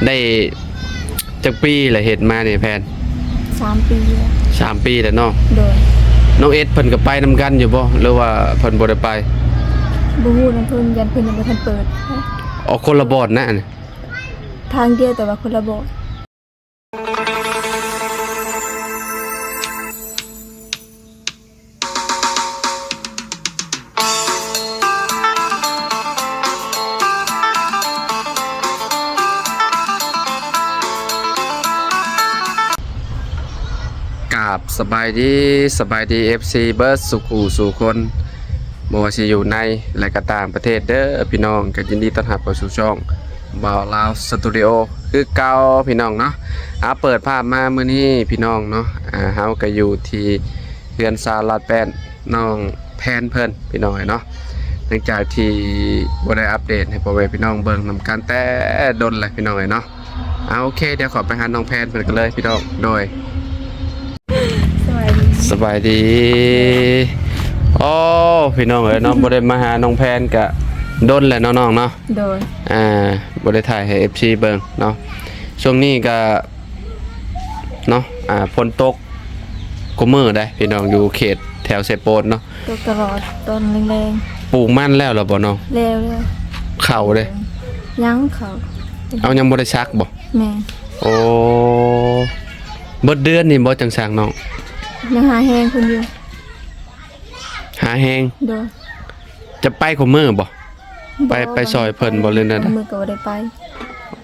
ໄດ້ຈັກປີລະເຮັດມານີ້ແພນ? ສາມປີແລ້ວ. ສາມປີແລ້ວເນາະ. ໂດຍ. ນ້ອງເອັດເພິ່ນກໍໄປນຳກັນຢູ່ບໍ່ ຫຼືວ່າເພິ່ນບໍ່ໄດ້ໄປ? ບໍ່ຮູ້ນຳເພິ່ນ ຢ້ານເພິ່ນຍັງບໍ່ທັນເປີດ. ອໍ ຄົນລະບ່ອນນະ ທາງດຽວແຕ່ວ່າຄົນລະບ່ອນ. ກາບສະບາຍດີ ສະບາຍດີ ເອັຟຊີ ເບິດສູ່ຄູ່ສູ່ຄົນ ບໍ່ວ່າຊິຢູ່ໃນ ແລະ ກໍຕ່າງປະເທດເດີພີ່ນ້ອງ. ກໍຍິນດີຕ້ອນຮັບເຂົ້າສູ່ຊ່ອງ ບ່າວລາວສະຕູດິໂອ ຄືເກົ່າພີ່ນ້ອງເນາະ. ອາ ເປີດພາບມາມື້ນີ້ພີ່ນ້ອງເນາະ ອາ ເຮົາກໍຢູ່ທີ່ເຮືອນຊາວລາດແປ້ນ ນ້ອງແພນເພິ່ນພີ່ນ້ອງເອີຍເນາະ. ຫຼັງຈາກທີ່ບໍ່ໄດ້ອັບເດດໃຫ້ພໍ່ແມ່ພີ່ນ້ອງເບິ່ງນຳກັນແຕ່ດົນແລ້ວພີ່ນ້ອງເອີຍເນາະ. ອາ ໂອເຄ ດຽວເຂົ້າໄປຫານ້ອງແພນເພິ່ນກັນເລີຍພີ່ນ້ອງ. ໂດຍ. ສະບາຍດີ. ໂອ້ ພີ່ນ້ອງເອີຍເນາະ ບໍ່ໄດ້ມາຫານ້ອງແພນກະດົນແລ້ວເນາະນ້ອງເນາະ. ໂດຍ. ອາ ບໍ່ໄດ້ຖ່າຍໃຫ້ ເອັຟຊີ ເບິ່ງເນາະ. ຊ່ວງນີ້ກະເນາະ ອາ ຝົນຕົກຄູ່ມື້ໃດ໋ພີ່ນ້ອງ ຢູ່ເຂດແຖວເຊໂປນເນາະ. ຕົກຕະຫຼອດຕອນແລງໆ. ປູກມັນແລ້ວລະບໍ່ນ້ອງ? ແລ້ວແລ້ວ. ເຂົ້າເດ້? ຍັງເຂົ້າ. ເອົາ ຍັງບໍ່ໄດ້ສັກບໍ່? ແມ່ນ. ໂອ້ ເບິດເດືອນນີ້ບໍ່ຈັ່ງສັກນ້ອງ? ຍັງຫາແຮງເພິ່ນຢູ່. ຫາແຮງ. ໂດຍ. ຈະໄປຄູ່ມື້ບໍ່? ໄປ ບໍ່ ໄປຊ່ອຍເພິ່ນບໍ່ ຫຼືແນວໃດ? ບາງມື້ກໍບໍ່ໄດ້ໄປ.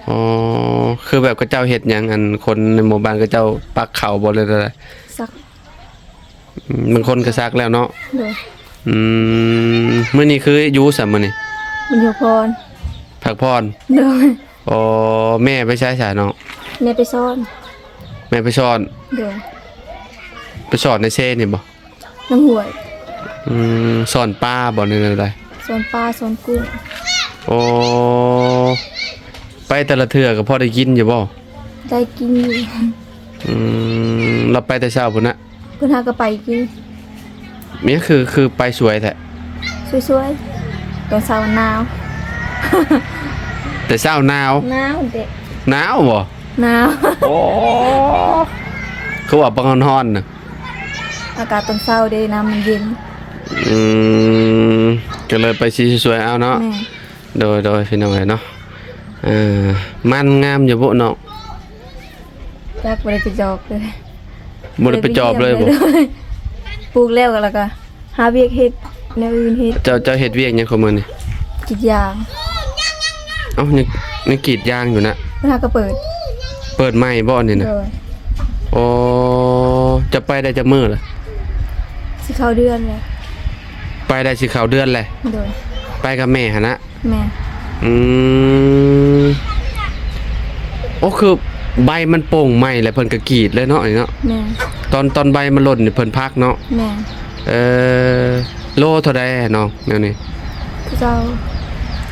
ອໍ ຄືແບບເຂົາເຈົ້າເຮັດຫຍັງ ອັນຄົນໃນໝູ່ບ້ານເຂົາເຈົ້າປັກເຂົ້າບໍ່ ຫຼືແນວໃດ? ສັກ. ອືມ ບາງຄົນກໍສັກແລ້ວເນາະ. ໂດຍ. ອືມ ມື້ນີ້ຄືຢູ່ໃສມື້ນີ້? ມັນຢູ່ພອນ ພັກຜ່ອນ. ໂດຍ. ອໍ ແມ່ໄປໃສຊະນ້ອງ? ແມ່ໄປສອນ. ແມ່ໄປສອນ. ໂດຍ. ໄປສອນໃນເຊນີ້ບໍ່? ນ້ຳຫ້ວຍ. ອືມ ສອນປາບໍ່ ຫຼືແນວໃດ? ສອນປາ ສອນກຸ້ງ. ໂອ້ ໄປແຕ່ລະເທື່ອກໍພໍໄດ້ກິນຢູ່ບໍ່? ໄດ້ກິນຢູ່. ອືມ ລາວໄປແຕ່ເຊົ້າພຸ້ນນະ? ເພິ່ນຫາກໍໄປກິນ. ແມ່ນ ຄື ຄືໄປສວຍແທ້? ສວຍໆ ຕອນເຊົ້າໜາວ. ແຕ່ເຊົ້າໜາວ? ໜາວເດະ. ໜາວບໍ່? ໜາວ. ໂອ້ ຄືວ່າປານຮ້ອນໆນະ. ອາກາດຕອນເຊົ້າເດ ນ້ຳມັນເຢັນ. ອືມ ກໍເລີຍໄປສີສວຍໆເອົາເນາະ. ແມ່ນ. ໂດຍໆ ພີ່ນ້ອງເອີຍເນາະ. ເອີ ມັນງາມຢູ່ບໍ່ນ້ອງ? ຈັກ ບໍ່ໄດ້ໄປຈອບເລີຍ. ບໍ່ໄດ້ໄປຈອບເລີຍບໍ່? ປູກແລ້ວກໍ ແລ້ວກໍຫາວຽກເຮັດ ແນວອື່ນເຮັດ. ເຈົ້າ ເຈົ້າເຮັດວຽກຫຍັງຂອງມື້ນີ້? ກຣີດຢາງ. ເອົ້າ ຍັງ ຍັງກຣີດຢາງຢູ່ນະ? ເພິ່ນຫາກໍເປີດ. ເປີດໃໝ່ບໍ່ນີ້ນະ? ໂດຍ. ໂອ້ ຈະໄປໄດ້ຈັກມື້ລະ? ຊິເຂົ້າເດືອນແລ້ວ. ໄປໄດ້ຊິເຂົ້າເດືອນແລ້ວ? ໂດຍ. ໄປກັບແມ່ຫັ້ນນະ? ແມ່ນ. ອືມ ໂອ້ ຄືໃບມັນໂປ່ງໃໝ່ແລ້ວເພິ່ນກໍກຣີດເລີຍເນາະ ນີ້ເນາະ. ແມ່ນ. ຕອນ ຕອນໃບມັນຫຼົ່ນນີ້ເພິ່ນພັກເນາະ. ແມ່ນ. ເອີ ໂລເທົ່າໃດນ້ອງ ແນວນີ້? ເຈົ້າ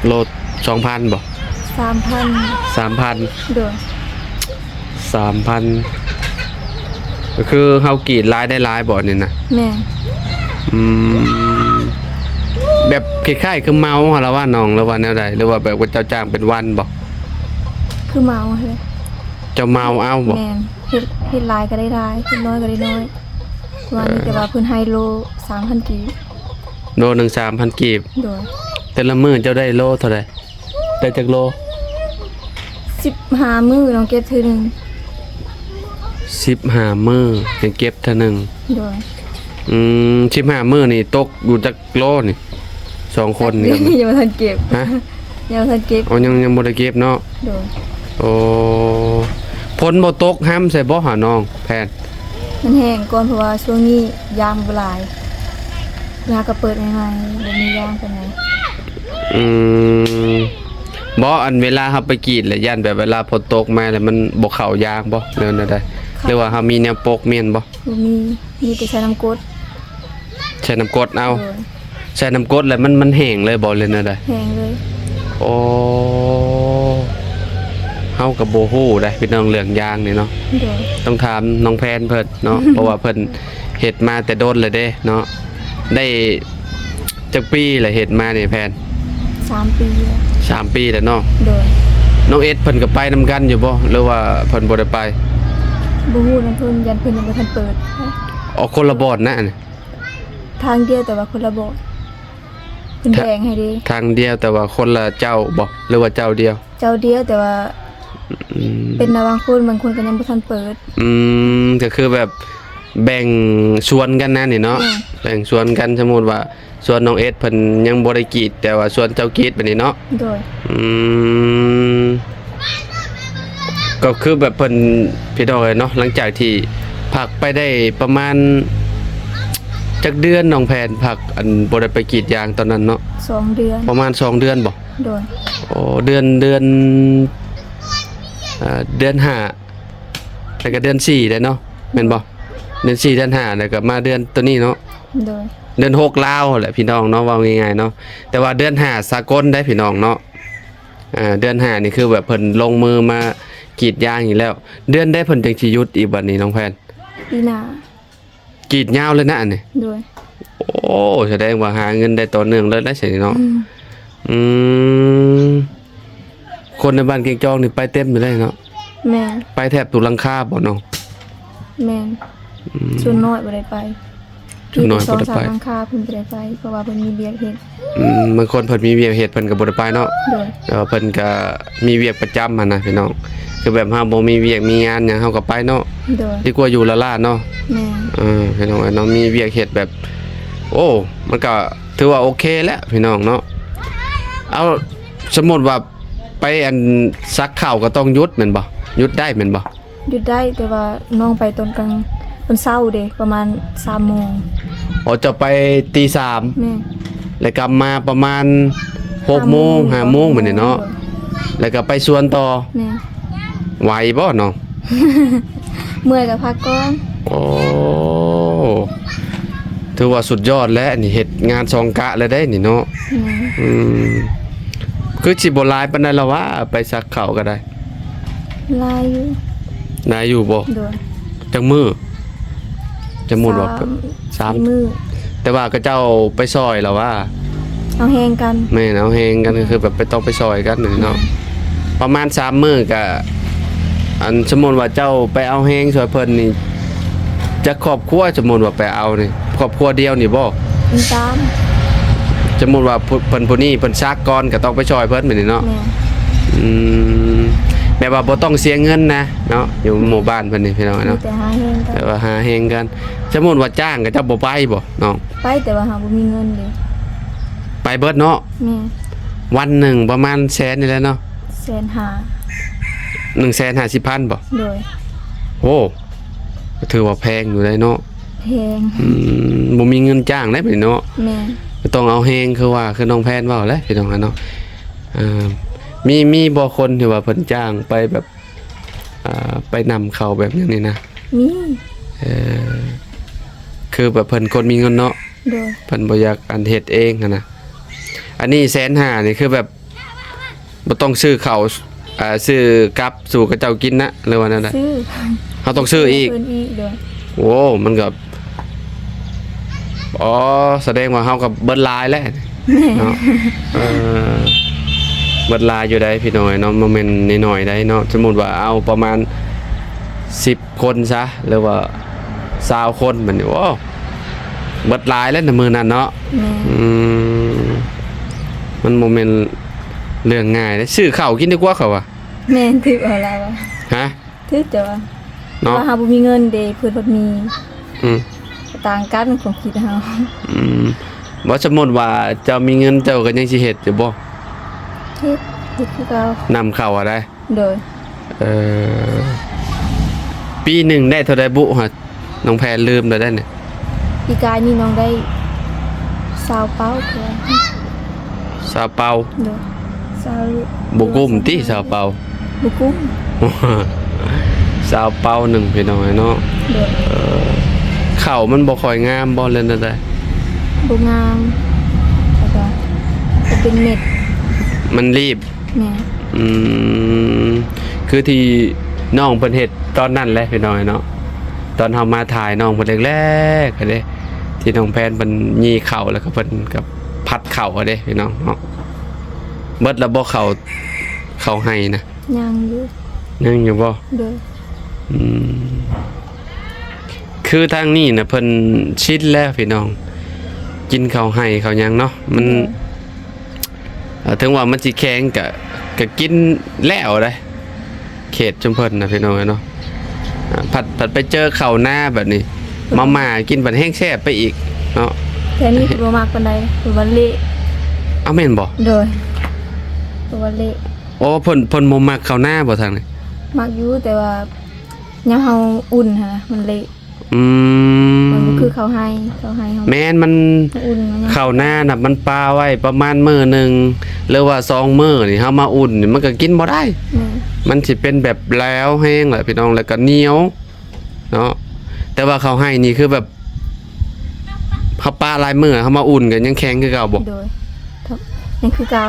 ໂລສອງພັນບໍ່? ສາມພັນ. ສາມພັນ. ໂດຍ. ສາມພັນ ກໍຄືເຮົາກຣີດຫຼາຍໄດ້ຫຼາຍບໍ່ນີ້ນະ? ແມ່ນ. ອືມ ແບບຄ້າຍໆຄືເໝົາຫັ້ນລະວ່ານ້ອງ ຫຼືວ່າແນວໃດ ຫຼືວ່າແບບວ່າເຈົ້າຈ້າງເປັນວັນບໍ່? ຄືເໝົາຫັ້ນແຫຼະ. ເຈົ້າເໝົາເອົາບໍ່? ແມ່ນ. ເຮັດ ເຮັດຫຼາຍກໍໄດ້ຫຼາຍ ເຮັດນ້ອຍກໍໄດ້ນ້ອຍ. ເອີ ແຕ່ວ່າເພິ່ນໃຫ້ໂລສາມພັນກີບ. ໂລໜຶ່ງສາມພັນກີບ. ໂດຍ. ແຕ່ລະມື້ເຈົ້າໄດ້ໂລເທົ່າໃດ? ໄດ້ຈັກໂລ? ສິບຫ້າມື້ຕ້ອງເກັບເທື່ອໜຶ່ງ. ສິບຫ້າມື້ໃຫ້ເກັບເທື່ອໜຶ່ງ. ໂດຍ. ອືມ ສິບຫ້າມື້ນີ້ຕົກຢູ່ຈັກໂລນີ້? ສອງຄົນນີ້ ຍັງບໍ່ທັນເກັບ. ຮະ? ຍັງບໍ່ທັນເກັບ. ອໍ ຍັງ ຍັງບໍ່ໄດ້ເກັບເນາະ. ໂດຍ. ໂອ້ ຝົນບໍ່ຕົກຫ້ຳໃສ່ບໍ່ຫານ້ອງແພນ? ມັນແຫ້ງກ່ອນ ເພາະວ່າຊ່ວງນີ້ຢາງບໍ່ຫຼາຍ ເວລາກໍເປີດໃໝ່ໆ ບໍ່ມີຢາງປານໃດ. ອືມ ບໍ່ ອັນເວລາເຮົາໄປກຣີດແລ້ວ ຢ້ານແບບເວລາຝົນຕົກມາແລ້ວມັນບໍ່ເຂົ້າຢາງບໍ່ ຫຼືແນວໃດ? ເຂົ້າ. ຫຼືວ່າເຮົາມີແນວປົກແມ່ນບໍ່? ບໍ່ມີ. ມີແຕ່ໃສ່ນ້ຳກົດ. ໃສ່ນ້ຳກົດເອົາ. ໂດຍ. ໃສ່ນ້ຳກົດແລ້ວມັນ ມັນແຫ້ງເລີຍບໍ່ ຫຼືແນວໃດ? ແຫ້ງເລີຍ. ໂອ້ ເຮົາກໍບໍ່ຮູ້ເດ້ພີ່ນ້ອງ ເລື່ອງຢາງນີ້ເນາະ. ໂດຍ. ຕ້ອງຖາມນ້ອງແພນເພິ່ນເນາະ ເພາະວ່າເພິ່ນເຮັດມາແຕ່ດົນແລ້ວເດ້ເນາະ. ໄດ້ຈັກປີລະເຮັດມານີ້ແພນ? ສາມປີແລ້ວ. ສາມປີແລ້ວເນາະ. ໂດຍ. ນ້ອງເອດເພິ່ນກໍໄປນຳກັນຢູ່ບໍ່ ຫຼືວ່າເພິ່ນບໍ່ໄດ້ໄປ? ບໍ່ຮູ້ນຳເພິ່ນ ຢ້ານເພິ່ນຍັງບໍ່ທັນເປີດ. ອອກຄົນລະບ່ອນນະ ທາງດຽວແຕ່ວ່າຄົນລະບ່ອນ ເພິ່ນແບ່ງໃຫ້ເດ້. ທາງດຽວແຕ່ວ່າຄົນລະເຈົ້າບໍ່ ຫຼືວ່າເຈົ້າດຽວ? ເຈົ້າດຽວ ແຕ່ວ່າ ອືມ ເປັນລະຫວ່າງຄົນ ບາງຄົນກໍຍັງບໍ່ທັນເປີດ. ອືມ ກໍຄືແບບແບ່ງສ່ວນກັນນະນີ້ເນາະ. ແມ່ນ ແບ່ງສ່ວນກັນ ສົມມຸດວ່າສ່ວນນ້ອງເອດເພິ່ນຍັງບໍ່ໄດ້ກຣີດ ແຕ່ວ່າສ່ວນເຈົ້າກຣີດແບບນີ້ເນາະ. ໂດຍ ອືມ ກໍຄືແບບເພິ່ນ ພີ່ນ້ອງເອີຍເນາະ ຫຼັງຈາກທີ່ພັກໄປໄດ້ປະມານຈັກເດືອນ ນ້ອງແພນ ພັກ ອັນ ບໍ່ໄດ້ໄປກຣີດຢາງຕອນນັ້ນເນາະ? ສອງເດືອນ. ປະມານສອງເດືອນບໍ່? ໂດຍ ໂອ້ ເດືອນ ເດືອນ ເອີ ເດືອນຫ້າ ແລ້ວກໍເດືອນສີ່ໄດ້ເນາະ ແມ່ນບໍ່? ເດືອນສີ່ ເດືອນຫ້າ ແລ້ວກໍມາເດືອນໂຕນີ້ເນາະ. ໂດຍ ເດືອນຫົກລາວແຫຼະ ພີ່ນ້ອງເນາະ ເວົ້າງ່າຍໆເນາະ. ແຕ່ວ່າເດືອນຫ້າສາກົນໄດ໋ ພີ່ນ້ອງເນາະ. ເດືອນຫ້ານີ້ຄືແບບເພິ່ນລົງມືມາກຣີດຢາງອີກແລ້ວ. ເດືອນໃດເພິ່ນຈັ່ງຊິຢຸດອີກບັດນີ້ ນ້ອງແພນ? ປີໜ້າ. ກຣີດຍາວເລີຍນະອັນນີ້? ໂດຍ ໂອ້ ສະແດງວ່າຫາເງິນໄດ້ຕໍ່ເນື່ອງເລີຍໄດ໋ຊັ້ນເນາະ. ອືມ ອືມ ຄົນໃນບ້ານແກ້ງຈອງນີ້ໄປເຕັມຢູ່ໄດ໋ເນາະ. ແມ່ນ ໄປແທບທຸກຫຼັງຄາບໍ່ນ້ອງ? ແມ່ນ ອືມ ສ່ວນນ້ອຍບໍ່ໄດ້ໄປ. ສ່ວນນ້ອຍບໍ່ໄດ້ໄປ ມີແຕ່ສອງສາມຫຼັງຄາເພິ່ນບໍ່ໄດ້ໄປ ເພາະວ່າເພິ່ນມີວຽກເຮັດ. ອືມ ບາງຄົນເພິ່ນມີວຽກເຮັດ ເພິ່ນກໍບໍ່ໄດ້ໄປເນາະ. ໂດຍ ແຕ່ວ່າເພິ່ນກໍມີວຽກປະຈຳຫັ້ນນະ ພີ່ນ້ອງ ຄືແບບເຮົາບໍ່ມີວຽກມີງານຫຍັງ ເຮົາກໍໄປເນາະ. ໂດຍ ດີກວ່າຢູ່ລ້າໆເນາະ. ແມ່ນ ເອີ ພີ່ນ້ອງເອີຍເນາະ ມີວຽກເຮັດແບບ ໂອ້ ມັນກໍຖືວ່າໂອເຄແຫຼະ ພີ່ນ້ອງເນາະ. ເອົາ ສົມມຸດວ່າໄປ ອັນ ສັກເຂົ້າກໍຕ້ອງຢຸດແມ່ນບໍ່? ຢຸດໄດ້ແມ່ນບໍ່? ຢຸດໄດ້ ແຕ່ວ່ານ້ອງໄປຕອນກາງ ຕອນເຊົ້າເດ້ ປະມານສາມໂມງ. ອໍ ເຈົ້າໄປຕີສາມ? ແມ່ນ ແລ້ວກັບມາປະມານຫົກໂມງ ຫ້າໂມງ ຫ້າໂມງແບບນີ້ເນາະ. ໂດຍ ແລ້ວກໍໄປສວນຕໍ່. ແມ່ນ ໄຫວບໍ່ນ້ອງ? ເມື່ອຍກໍພັກກ່ອນ. ໂອ້ ຖືວ່າສຸດຍອດແຫຼະ ນີ້ເຮັດງານສອງກະເລີຍເດ້ນີ້ເນາະ. ແມ່ນ ອືມ ຄືຊິບໍ່ຫຼາຍປານໃດລະຫວາ ໄປສັກເຂົ້າກໍໄດ້. ຫຼາຍຢູ່. ຫຼາຍຢູ່ບໍ່? ໂດຍ ຈັກມື້? ຈັກມື້ບໍ່? ສາມ ສາມ ສີ່ມື້. ແຕ່ວ່າເຂົາເຈົ້າໄປຊ່ອຍລະຫວາ? ເອົາແຮງກັນ. ແມ່ນ ເອົາແຮງກັນ ກໍຄືແບບໄປ ຕ້ອງໄປຊ່ອຍກັນເນາະ. ແມ່ນ ປະມານສາມມື້ກະ ອັນ ສົມມຸດວ່າເຈົ້າໄປເອົາແຮງຊ່ວຍເພິ່ນນີ້ ຈັກຄອບຄົວ ສົມມຸດວ່າໄປເອົານີ້ ຄອບຄົວດຽວນີ້ບໍ່? ມີຕາມ ສົມມຸດວ່າຜູ້ ເພິ່ນຜູ້ນີ້ເພິ່ນສັກກ່ອນ ກໍຕ້ອງໄປຊ່ອຍເພິ່ນແບບນີ້ເນາະ. ແມ່ນ ອືມ ແບບວ່າບໍ່ຕ້ອງເສຍເງິນນະເນາະ ຢູ່ໝູ່ບ້ານເພິ່ນນີ້ ພີ່ນ້ອງເນາະ. ມີແຕ່ຫາແຮງກັນ ແບບວ່າຫາແຮງກັນ. ສົມມຸດວ່າຈ້າງ ເຂົາເຈົ້າບໍ່ໄປບໍ່ນ້ອງ? ໄປ ແຕ່ວ່າເຮົາບໍ່ມີເງິນເດ້. ໄປເບິດເນາະ. ແມ່ນ ວັນໜຶ່ງປະມານແສນນີ້ແຫຼະເນາະ. ແສນຫ້າ ໜຶ່ງແສນຫ້າສິບພັນບໍ່? ໂດຍ ໂອ້ ກໍຖືວ່າແພງຢູ່ໄດ໋ເນາະ. ແພງ ອືມ ບໍ່ມີເງິນຈ້າງໄດ໋ບັດນີ້ເນາະ. ແມ່ນ ກໍຕ້ອງເອົາແຮງ ຄືວ່າ ຄືນ້ອງແພນເວົ້າແຫຼະ ພີ່ນ້ອງເນາະ. ເອີ ມີ ມີບໍ່ຄົນທີ່ວ່າເພິ່ນຈ້າງໄປແບບ ອ່າ ໄປນຳເຂົ້າແບບຫຍັງນີ້ນະ? ມີ ເອີ ຄືແບບເພິ່ນຄົນມີເງິນເນາະ. ໂດຍ ເພິ່ນບໍ່ຢາກ ອັນ ເຮັດເອງຫັ້ນນະ. ອັນນີ້ແສນຫ້ານີ້ ຄືແບບບໍ່ຕ້ອງຊື້ເຂົ້າ ອ່າ ຊື້ກັບສູ່ເຂົາເຈົ້າກິນນະ ຫຼືວ່າແນວໃດ? ຊື້ ເຮົາຕ້ອງຊື້ອີກ. ເພິ່ນອີກ. ໂດຍ ໂອ້ ມັນກໍ ອໍ ສະແດງວ່າເຮົາກໍເບິດຫຼາຍແຫຼະ ແມ່ນ ເນາະ. ເອີ ເບິດຫຼາຍຢູ່ໄດ໋ ພີ່ນ້ອງເນາະ ບໍ່ແມ່ນນ້ອຍໆໄດ໋ເນາະ. ສົມມຸດວ່າເອົາປະມານສິບຄົນຊະ ຫຼືວ່າຊາວຄົນ ບັດນີ້ ໂອ້ ເບິດຫຼາຍແລ້ວນະມື້ນັ້ນເນາະ. ແມ່ນ ອືມ ມັນບໍ່ແມ່ນເລື່ອງງ່າຍເດ້. ຊື້ເຂົ້າກິນດີກວ່າເຂົາວ່າ. ແມ່ນ ຖືກເອົາລະວ່າ. ຮະ? ຖືກເຈົ້າວ່າ ເນາະ ວ່າເຮົາບໍ່ມີເງິນເດ້ ເພິ່ນພັດມີ. ອືມ ຕ່າງກັນຄວາມຄິດເຮົາ. ອືມ ບໍ່ ສົມມຸດວ່າເຈົ້າມີເງິນ ເຈົ້າກໍຍັງຊິເຮັດຢູ່ບໍ່? ເຮັດ ເຮັດຄືເກົ່າ. ນຳເຂົ້າຫັ້ນໃດ໋? ໂດຍ ເອີ ປີໜຶ່ງໄດ້ເທົ່າໃດບຸຫະ? ນ້ອງແພນລືມແລ້ວໄດ໋ນີ້. ປີກາຍນີ້ນ້ອງໄດ້ຊາວເປົາ. ຊາວເປົາ. ໂດຍ ຊາວ ບໍ່ກຸ້ມຕິ ຊາວເປົາ? ບໍ່ກຸ້ມ. ຊາວເປົາໜຶ່ງ ພີ່ນ້ອງເອີຍເນາະ. ໂດຍ ເອີ ເຂົ້າມັນບໍ່ຄ່ອຍງາມບໍ່ ຫຼືແນວໃດ? ບໍ່ງາມ ແລ້ວກໍ ກໍເປັນເມັດ ມັນລີບ. ແມ່ນ ອືມ ຄືທີ່ນ້ອງເພິ່ນເຮັດຕອນນັ້ນແຫຼະ ພີ່ນ້ອງເນາະ. ຕອນເຮົາມາຖ່າຍນ້ອງເພິ່ນແລກໆຫັ້ນເດ້ ທີ່ນ້ອງແພນເພິ່ນຫຍີ່ເຂົ້າ ແລ້ວກໍເພິ່ນກໍຜັດເຂົ້າຫັ້ນເດ້ ພີ່ນ້ອງເນາະ. ເບິດແລ້ວບໍ່ເຂົ້າ ເຂົ້າໄຮ່ນະ? ຍັງຢູ່. ຍັງຢູ່ບໍ່? ໂດຍ. ອືມ ຄືທາງນີ້ນະ ເພິ່ນຊິນແລ້ວພີ່ນ້ອງ ກິນເຂົ້າໄຮ່ເຂົ້າຫຍັງເນາະ ມັນ ໂດຍ ເອີ ເຖິງວ່າມັນຊິແຂງກະ ກະກິນແລ້ວໄດ໋ ເຂດຊຸມເພິ່ນນະພີ່ນ້ອງເອີຍເນາະ. ອາ ພັດ ພັດໄປເຈີເຂົ້ານາແບບນີ້ ມາມ່າກິນບັດແຮງແຊບໄປອີກເນາະ. ແຖວນີ້ເພິ່ນບໍ່ມັກປານໃດ ເພິ່ນວ່າເລະ. ອ້າວ ແມ່ນບໍ່? ໂດຍ ເພິ່ນວ່າເລະ. ໂອ້ ເພິ່ນ ເພິ່ນບໍ່ມັກເຂົ້ານາບໍ່ທາງນີ້? ມັກຢູ່ ແຕ່ວ່າຍາມເຮົາອຸ່ນຫັ້ນນະ ມັນເລະ. ອືມ ມັນບໍ່ຄືເຂົ້າໄຮ່ ເຂົ້າໄຮ່ເຮົາ ແມ່ນ ມັນ ມັນອຸ່ນ ມັນຫຍັງ ເຂົ້ານານະ ມັນປາໄວ້ປະມານມື້ໜຶ່ງ ຫຼືວ່າສອງມື້ນີ້ ເຮົາມາອຸ່ນນີ້ ມັນກໍກິນບໍ່ໄດ້. ແມ່ນ ມັນຊິເປັນແບບແຫຼວແຮງແຫຼະພີ່ນ້ອງ ແລ້ວກໍໜຽວເນາະ. ແຕ່ວ່າເຂົ້າໄຮ່ນີ້ຄືແບບ ເຮົາປາຫຼາຍມື້ ເຮົາມາອຸ່ນກໍຍັງແຂງຄືເກົ່າບໍ່? ໂດຍ ຍັງຄືເກົ່າ.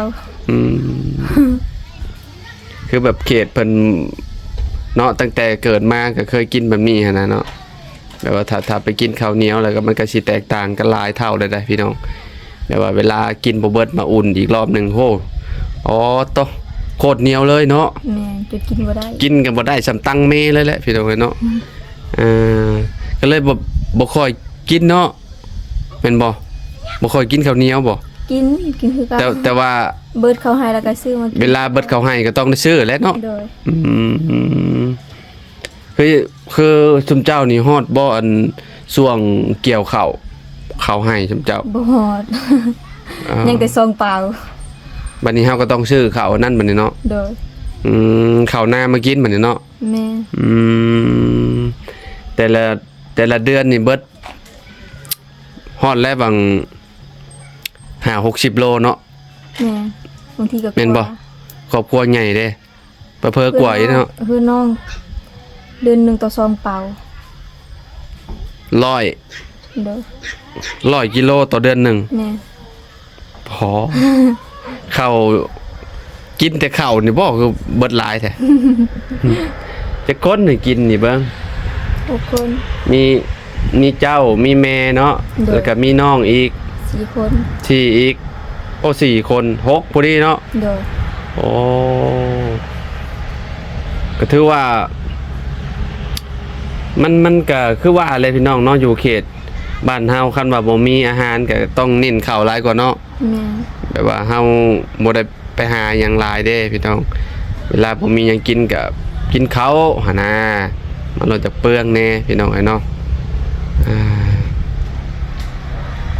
ອືມ ຄືແບບເຂດເພິ່ນເນາະ ຕັ້ງແຕ່ເກີດມາກໍເຄີຍກິນແບບນີ້ຫັ້ນນະເນາະ. ແບບວ່າຖ້າ ຖ້າໄປກິນເຂົ້າໜຽວແລ້ວກໍ ມັນກໍຊິແຕກຕ່າງກັນຫຼາຍເທົ່າເລີຍເດ້ພີ່ນ້ອງ. ແບບວ່າເວລາກິນບໍ່ເບິດມາອຸ່ນອີກລອບໜຶ່ງ ໂຫ ອໍໂຕ ໂຄດໜຽວເລີຍເນາະ. ແມ່ນ ຈົນກິນບໍ່ໄດ້ ກິນກໍບໍ່ໄດ້ສ່ຳຕັງເມເລີຍແຫຼະພີ່ນ້ອງເອີຍເນາະ. ອືມ ເອີ ກໍເລີຍບໍ່ ບໍ່ຄ່ອຍກິນເນາະ ແມ່ນບໍ່? ບໍ່ຄ່ອຍກິນເຂົ້າໜຽວບໍ່? ກິນ ກິນຄືກັນ ແຕ່ ແຕ່ວ່າເບິດເຂົ້າໄຮ່ແລ້ວກໍຊື້ມາກິນ ເວລາເບິດເຂົ້າໄຮ່ກໍຕ້ອງໄດ້ຊື້ແຫຼະເນາະ. ໂດຍ. ອືມ ຄື ຄືຊຸມເຈົ້ານີ້ຮອດບໍ່ ອັນຊ່ວງກ່ຽວເຂົ້າ ເຂົ້າໄຮ່ຊຸມເຈົ້າ? ບໍ່ຮອດ. ອໍ ຍັງແຕ່ສອງເປົາ. ບັດນີ້ເຮົາກໍຕ້ອງຊື້ເຂົ້າອັນນັ້ນບັດນີ້ເນາະ. ໂດຍ. ອືມ ເຂົ້ານາມາກິນບັດນີ້ເນາະ. ແມ່ນ. ອືມ ແຕ່ລະ ແຕ່ລະເດືອນນີ້ເບິດ ຮອດແລ້ວຫວ່າງຫ້າຫົກສິບໂລເນາະ. ແມ່ນ ບາງທີກໍ ແມ່ນບໍ່? ກວ່າ ຄອບຄົວໃຫຍ່ເດ້ ເຜີໆກວ່າອີກເນາະ. ເຮືອນນ້ອງ ເດືອນໜຶ່ງຕໍ່ສອງເປົາ. ຮ້ອຍ ໂດຍ ຮ້ອຍກິໂລຕໍ່ເດືອນໜຶ່ງ. ແມ່ນ. ພໍ ເຂົ້າ ກິນແຕ່ເຂົ້ານີ້ບໍ່ ຄືເບິດຫຼາຍແທ້? ຈັກຄົນໃຫ້ກິນນີ້ເບິ່ງ? ຫົກຄົນ. ມີ ມີເຈົ້າ ມີແມ່ເນາະ. ໂດຍ. ແລ້ວກໍມີນ້ອງອີກ ສີ່ຄົນ. ສີ່ອີກ. ໂອ້ ສີ່ຄົນ ຫົກພໍດີເນາະ. ໂດຍ. ໂອ້ ກໍຖືວ່າ ມັນ ມັນກໍຄືວ່າແຫຼະພີ່ນ້ອງເນາະ ຢູ່ເຂດ ບ້ານເຮົາ ຄັນວ່າບໍ່ມີອາຫານກໍຕ້ອງເນັ້ນເຂົ້າຫຼາຍກວ່າເນາະ. ແມ່ນ. ແບບວ່າເຮົາບໍ່ໄດ້ໄປຫາຫຍັງຫຼາຍເດ້ພີ່ນ້ອງ ເວລາບໍ່ມີຫຍັງກິນກໍກິນເຂົ້າຫັ້ນນາ ມັນລະຈະເປືອງແດ່ພີ່ນ້ອງເອີຍເນາະ. ອ່າ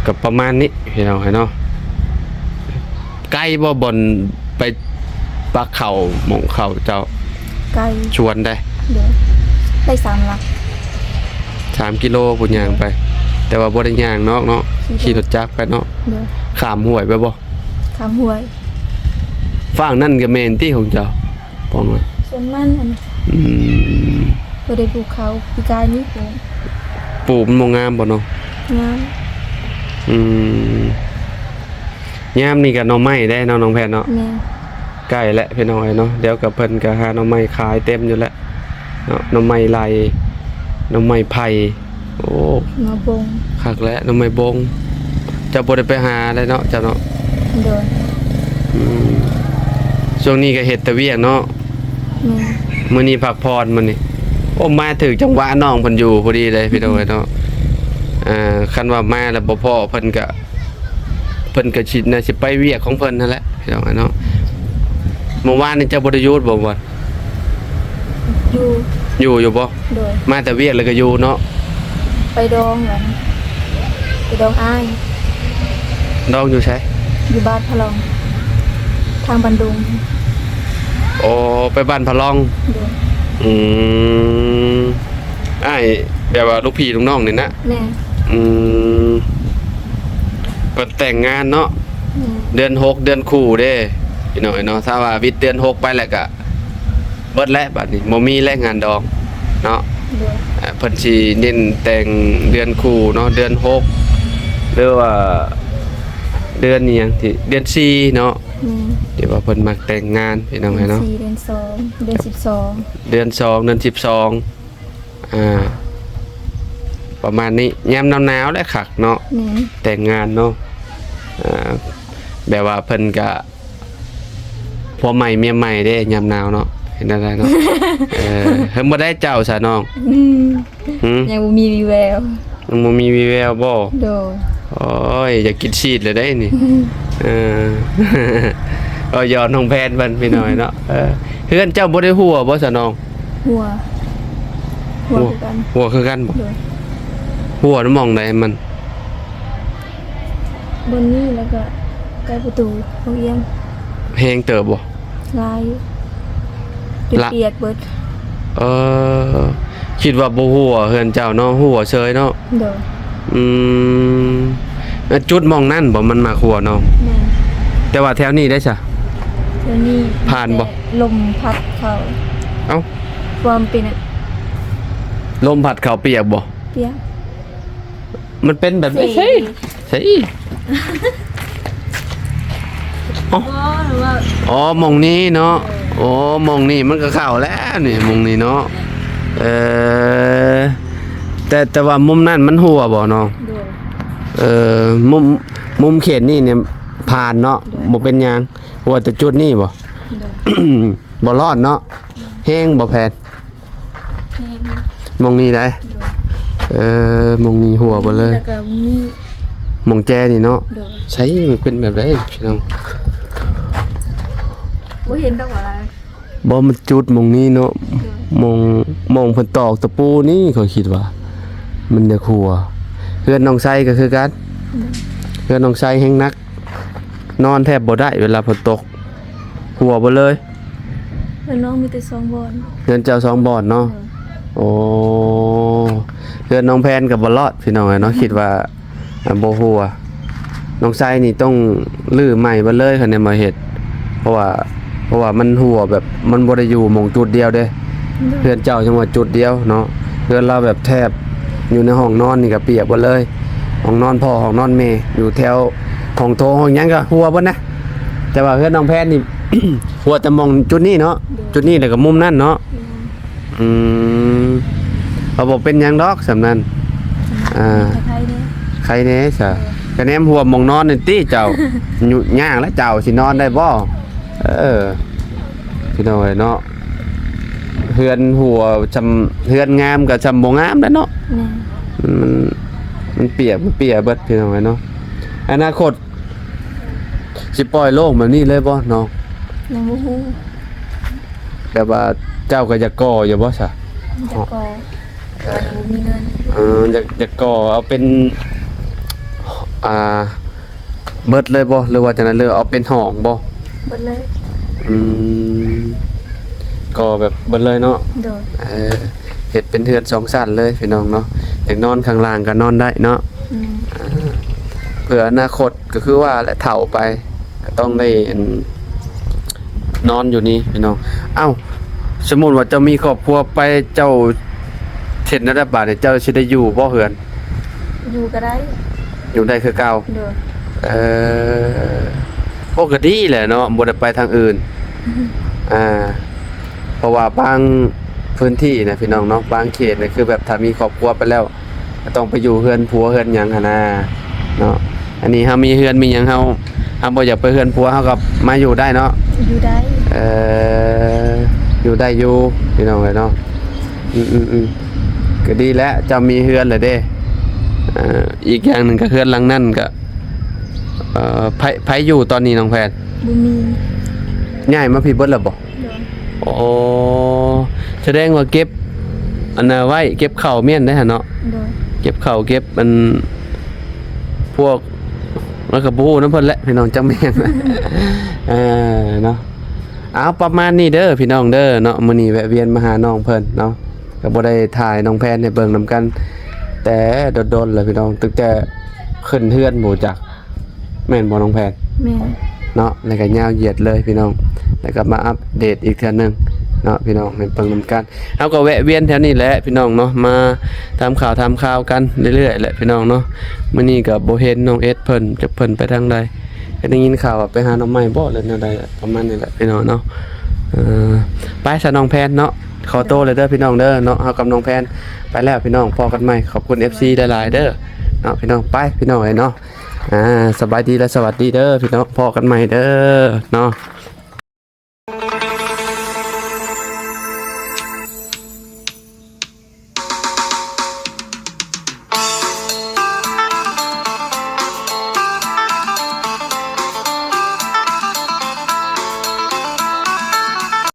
ກໍປະມານນີ້ພີ່ນ້ອງເອີຍເນາະ. ໄກບໍ່ ບ່ອນໄປປັກເຂົ້າ ໝ່ອງເຂົ້າເຈົ້າ? ໄກ. ຊວນໃດ? ໂດຍ. ໄດ້ສາມຫຼັກ. ສາມກິໂລພຸ້ນຍ່າງໄປ. ແຕ່ວ່າບໍ່ໄດ້ຍ່າງນອກເນາະ ຂີ່ລົດ ຂີ່ລົດຈັກໄປເນາະ. ໂດຍ. ຂ້າມຫ້ວຍໄປບໍ່? ຂ້າມຫ້ວຍ. ຟາກນັ້ນກໍແມ່ນຕິຂອງເຈົ້າ? ປອງ ສວນມັນຫັ້ນ. ອືມ. ບໍ່ໄດ້ປູກເຂົ້າ ປີກາຍນີ້ປູກ. ປູກມັນບໍ່ງາມບໍ່ນ້ອງ? ງາມ. ອືມ. ຍາມນີ້ກໍໜໍ່ໄມ້ໄດ໋ເນາະ ນ້ອງແພນເນາະ. ແມ່ນ. ໃກ້ແລ້ວພີ່ນ້ອງເອີຍເນາະ ດຽວກໍເພິ່ນກໍຫາໜໍ່ໄມ້ຂາຍເຕັມຢູ່ແລ້ວເນາະ ໜໍ່ໄມ້ໄລ່ ໜໍ່ໄມ້ໄຜ່. ໂອ້ ໜໍ່ບົງ. ຄັກແລ້ວ ໜໍ່ໄມ້ບົງ. ເຈົ້າບໍ່ໄດ້ໄປຫາໄດ໋ເນາະ ເຈົ້າເນາະ? ໂດຍ. ອືມ. ຊ່ວງນີ້ກໍເຮັດແຕ່ວຽກເນາະ. ແມ່ນ. ມື້ນີ້ພັກຜ່ອນມື້ນີ້. ໂອ້ ມາຖືກຈັງຫວະ ນ້ອງເພິ່ນຢູ່ພໍດີເລີຍພີ່ນ້ອງເອີຍເນາະ. ເອີ ຄັນວ່າມາແລ້ວບໍ່ພໍ້ເພິ່ນກະ ເພິ່ນກະຊິ ໜ້າຊິໄປວຽກຂອງເພິ່ນຫັ້ນແຫຼະພີ່ນ້ອງເອີຍເນາະ. ມື້ວານນີ້ເຈົ້າບໍ່ໄດ້ຢຸດບໍ່? ຢູ່. ຢູ່ ຢູ່ບໍ່? ໂດຍ. ມາແຕ່ວຽກແລ້ວກໍຢູ່ເນາະ. ໄປດອງຫັ້ນ ໄປດອງອ້າຍ. ດອງຢູ່ໃສ? ຢູ່ບ້ານພະລອງ ທາງບ້ານດົງ. ໂອ້ ໄປບ້ານພະລອງ. ໂດຍ. ອືມ. ອ້າຍແບບວ່າລູກພີ່ລູກນ້ອງນີ້ນະ? ແມ່ນ. ອືມ. ເພິ່ນແຕ່ງງານເນາະ. ແມ່ນ. ເດືອນຫົກເດືອນຄູ່ເດ້ພີ່ນ້ອງເອີຍເນາະ. ຖ້າວ່າວິດເດືອນຫົກໄປແລ້ວກະເບິດແລ້ວ ບາດນີ້ບໍ່ມີແລ້ວງານດອງເນາະ. ໂດຍ. ເພິ່ນຊິເນັ້ນແຕ່ງເດືອນຄູ່ເນາະ ເດືອນຫົກ ຫຼືວ່າເດືອນອີ່ຫຍັງ ເດືອນສີ່ເນາະ. ແມ່ນ. ທີ່ວ່າເພິ່ນມັກແຕ່ງງານພີ່ນ້ອງເອີຍເນາະ. ເດືອນສີ່ ເດືອນສອງ ເດືອນສິບສອງ. ເດືອນສອງ ເດືອນສິບສອງ. ອ່າ ປະມານນີ້ ຍາມໜາວໆແຫຼະຄັກເນາະ. ແມ່ນ. ແຕ່ງງານເນາະ. ອ່າ ແບບວ່າເພິ່ນກະ ຜົວໃໝ່ເມຍໃໝ່ເດ້ ຍາມໜາວເນາະ. ເປັນແນວໃດເນາະ? ເອີ ເຮີ້ມ ບໍ່ໄດ້ເຈົ້າຊະນ້ອງ? ອືມ ຫື? ຍັງບໍ່ມີວີ່ແວວ. ຍັງບໍ່ມີວີ່ແວວບໍ່? ໂດຍ. ໂອ້ຍ ຢາກກິນຊີດແລ້ວເດ້ນີ້. ເອີ ເອີ ຢອກນ້ອງແພນເພິ່ນພີ່ນ້ອງເນາະ. ເອີ ເຮືອນເຈົ້າບໍ່ໄດ້ຮົ່ວບໍ່ຊະນ້ອງ? ຮົ່ວ ຮົ່ວຄືກັນ. ຮົ່ວຄືກັນບໍ່? ໂດຍ. ຮົ່ວນຳໝ່ອງໃດມັນ? ບ່ອນນີ້ ແລ້ວກໍໃກ້ປະຕູໂຮງຮຽນ. ແຮງເຕີບບໍ່? ຫຼາຍ. ຈົນ ລະ ປຽກເບິດ. ເອີ ຄິດວ່າບໍ່ຮົ່ວເຮືອນເຈົ້າເນາະ, ຮົ່ວເຊີຍເນາະ. ໂດຍ. ອືມ ແລ້ວຈຸດໝ່ອງນັ້ນບໍ່ ມັນມັກຮົ່ວນ້ອງ? ແມ່ນ. ແຕ່ວ່າແຖວນີ້ໄດ້ຊະ? ແຖວນີ້ ຜ່ານບໍ່? ແຕ່ລົມພັດເຂົ້າ. ເອົ້າ ຄວາມເປັນ ລົມພັດເຂົ້າປຽກບໍ່? ປຽກ. ມັນເປັນແບບນີ້ ເຊ ໃຊ່ ອໍ ບໍ່ ຫຼືວ່າ ອໍ ໝ່ອງນີ້ເນາະ. ເອີ ໂອ້ ໝ່ອງນີ້ມັນກໍເຂົ້າແລ້ວນີ້ ໝ່ອງນີ້ເນາະ. ເອີ ແຕ່ ແຕ່ວ່າມຸມນັ້ນມັນຮົ່ວບໍ່ນ້ອງ? ໂດຍ. ເອີ ມຸມ ມຸມເຂດນີ້ນີ້ຜ່ານເນາະ. ໂດຍ. ບໍ່ເປັນຫຍັງ. ຮົ່ວແຕ່ຈຸດນີ້ບໍ່? ໂດຍ. ບໍ່ລອດເນາະ. ແຮງບໍ່ແພນ? ແຮງ. ໝ່ອງນີ້ໄດ໋? ໂດຍ. ເອີ ໝ່ອງນີ້ຮົ່ວເບິດເລີຍ. ແລ້ວກໍມີ ໝ່ອງແຈນີ້ເນາະ. ໂດຍ. ໃຊ່ ມັນເປັນແບບໃດພີ່ນ້ອງ? ບໍ່ເຫັນດອກວ່າ ບໍ່ ມັນຈຸດໝ່ອງນີ້ເນາະ. ໂດຍ. ໝ່ອງ ໝ່ອງເພິ່ນຕອກຕະປູນີ້ ຂ້ອຍຄິດວ່າມັນຢາກຮົ່ວ. ເຮືອນນ້ອງໄຊກໍຄືກັນ. ໂດຍ. ເຮືອນນ້ອງໄຊແຮງໜັກ ນອນແທບບໍ່ໄດ້ເວລາຝົນຕົກ. ຮົ່ວເບິດເລີຍ. ເຮືອນນ້ອງມີແຕ່ສອງບ່ອນ. ເຮືອນເຈົ້າສອງບ່ອນເນາະ. ໂດຍ. ໂອ້ ເຮືອນນ້ອງແພນກໍບໍ່ລອດພີ່ນ້ອງເອີຍເນາະ. ຄິດວ່າ ອ່າ ບໍ່ຮົ່ວ. ນ້ອງໄຊນີ້ຕ້ອງຮື້ໃໝ່ເບິດເລີຍ ຄັນແມ່ນບໍ່ເຮັດ. ເພາະວ່າ ເພາະວ່າມັນຮົ່ວແບບ ມັນບໍ່ໄດ້ຢູ່ໝ່ອງຈຸດດຽວເດ້. ໂດຍ. ເຮືອນເຈົ້າຈັ່ງວ່າຈຸດດຽວເນາະ. ເຮືອນລາວແບບແທບຢູ່ໃນຫ້ອງນອນນີ້ກໍປຽກເບິດເລີຍ. ຫ້ອງນອນພໍ່ ຫ້ອງນອນແມ່ ຢູ່ແຖວຫ້ອງໂຖງຫ້ອງຫຍັງກໍຮົ່ວເບິດນະ. ແຕ່ວ່າເຮືອນນ້ອງແພນນີ້ ຮົ່ວແຕ່ໝ່ອງຈຸດນີ້ເນາະ. ໂດຍ. ຈຸດນີ້ແລ້ວກໍມຸມນັ້ນເນາະ. ແມ່ນ. ອືມ ກໍບໍ່ເປັນຫຍັງດອກສ່ຳນັ້ນ. ອ່າ ໄຄແດ່ ໄຄແດ່ຊະ. ໂດຍ. ກະແນມຮົ່ວໝ່ອງນອນນີ້ຕິເຈົ້າ. ຫຍຸ້ງຍາກແລ້ວເຈົ້າຊິນອນໄດ້ບໍ່? ເອີ ພີ່ນ້ອງເອີຍເນາະ. ເຮືອນຮົ່ວຊ່ຳເຮືອນງາມກໍຊ່ຳບໍ່ງາມແລ້ວເນາະ. ແມ່ນ. ມັນ ມັນປຽກ ມັນເປຍເບິດພີ່ນ້ອງເອີຍເນາະ. ອະນາຄົດຊິປ່ອຍໂລ່ງແບບນີ້ເລີຍບໍ່ນ້ອງ? ຍັງບໍ່ຮູ້. ແບບວ່າເຈົ້າກໍຢາກກໍ່ຢູ່ບໍ່ຊະ? ຢາກກໍ່ ແຕ່ວ່າຍັງບໍ່ມີເງິນ. ເອີ ຢາກ ຢາກກໍ່ເອົາເປັນ ອ່າ ເບິດເລີຍບໍ່ ຫຼືວ່າຈັ່ງໃດ ຫຼືເອົາເປັນຫ້ອງບໍ່? ເບິດເລີຍ. ອືມ ກໍ່ແບບເບິດເລີຍເນາະ. ໂດຍ. ເອີ ເຮັດເປັນເຮືອນສອງຊັ້ນເລີຍພີ່ນ້ອງເນາະ. ຢາກນອນຂ້າງລ່າງກໍນອນໄດ້ເນາະ. ອືມ ເພື່ອອະນາຄົດ ກໍຄືວ່າແຫຼະ ເຖົ້າໄປກໍຕ້ອງໄດ້ ອັນ ນອນຢູ່ນີ້ພີ່ນ້ອງ. ເອົ້າ ສົມມຸດວ່າເຈົ້າມີຄອບຄົວໄປ ເຈົ້າເຮັດແນວໃດບາດນີ້ ເຈົ້າຊິໄດ້ຢູ່ບໍ່ເຮືອນ? ຢູ່ກໍໄດ້. ຢູ່ໄດ້ຄືເກົ່າ. ໂດຍ. ເອີ ໂອ້ ກໍດີແຫຼະເນາະ ບໍ່ໄດ້ໄປທາງອື່ນ. ອືມ ອ່າ ເພາະວ່າບາງພື້ນທີ່ນະພີ່ນ້ອງເນາະ ບາງເຂດນະ ຄືແບບຖ້າມີຄອບຄົວໄປແລ້ວ ກໍຕ້ອງໄປຢູ່ເຮືອນຜົວເຮືອນຫຍັງຫັ້ນນາເນາະ. ອັນນີ້ເຮົາມີເຮືອນມີຫຍັງ ເຮົາ ເຮົາບໍ່ຢາກໄປເຮືອນຜົວ ເຮົາກໍມາຢູ່ໄດ້ເນາະ. ຢູ່ໄດ້. ເອີ ຢູ່ໄດ້ຢູ່ພີ່ນ້ອງເອີຍເນາະ. ອືມໆໆ ກໍດີແຫຼະ ເຈົ້າມີເຮືອນແລ້ວເດ້. ເອີ ອີກຢ່າງໜຶ່ງກໍເຮືອນຫຼັງນັ້ນກໍ ເອີ ໃຜ ໃຜຢູ່ຕອນນີ້ນ້ອງແພນ? ບໍ່ມີ. ຍ້າຍມາພີ້ເບິດແລ້ວບໍ່? ໂດຍ. ໂອ້ ສະແດງວ່າເກັບອັນນະໄວ້ ເກັບເຂົ້າແມ່ນໄດ໋ຫັ້ນເນາະ. ໂດຍ. ເກັບເຂົ້າເກັບອັນ ພວກ ແລ້ວກໍບໍ່ຮູ້ນຳເພິ່ນແຫຼະພີ່ນ້ອງ ຈັກແມ່ນ. ເອີ ເນາະ. ເອົາ ປະມານນີ້ເດີພີ່ນ້ອງເດີເນາະ. ມື້ນີ້ແວະວຽນມາຫານ້ອງເພິ່ນເນາະ ກໍບໍ່ໄດ້ຖ່າຍນ້ອງແພນໃຫ້ເບິ່ງນຳກັນ ແຕ່ດົນໆແລ້ວພີ່ນ້ອງ ຕັ້ງແຕ່ຂຶ້ນເຮືອນບໍ່ຈັກ ແມ່ນບໍ່ນ້ອງແພນ? ແມ່ນ. ເນາະ ແລ້ວກໍຍາວຢຽດເລີຍພີ່ນ້ອງ ແລ້ວກໍມາອັບເດດອີກເທື່ອໜຶ່ງເນາະພີ່ນ້ອງ ໃຫ້ເບິ່ງນຳກັນ. ເຮົາກໍແວະວຽນແຖວນີ້ແຫຼະພີ່ນ້ອງເນາະ ມາຖາມຂ່າວຖາມຂ່າວກັນເລື້ອຍໆແຫຼະພີ່ນ້ອງເນາະ. ມື້ນີ້ກໍບໍ່ເຫັນນ້ອງເອັດເພິ່ນ ຈັກເພິ່ນໄປທາງໃດ ກໍໄດ້ຍິນຂ່າວວ່າໄປຫາໜໍ່ໄມ້ບໍ່ ຫຼືແນວໃດ ປະມານນີ້ແຫຼະພີ່ນ້ອງເນາະ. ເອີ ໄປຊະນ້ອງແພນເນາະ ຂໍໂຕເລີຍເດີພີ່ນ້ອງເດີເນາະ. ເຮົາກັບນ້ອງແພນໄປແລ້ວພີ່ນ້ອງ ພໍ້ກັນໃໝ່. ຂອບຄຸນເອັຟຊີຫຼາຍໆເດີເນາະພີ່ນ້ອງ. ໄປພີ່ນ້ອງເອີຍເນາະ. ອ່າ ສະບາຍດີ ແລະ ສະຫວັດດີເດີພີ່ນ້ອງ ພໍ້ກັນໃໝ່ເດີເນາະ.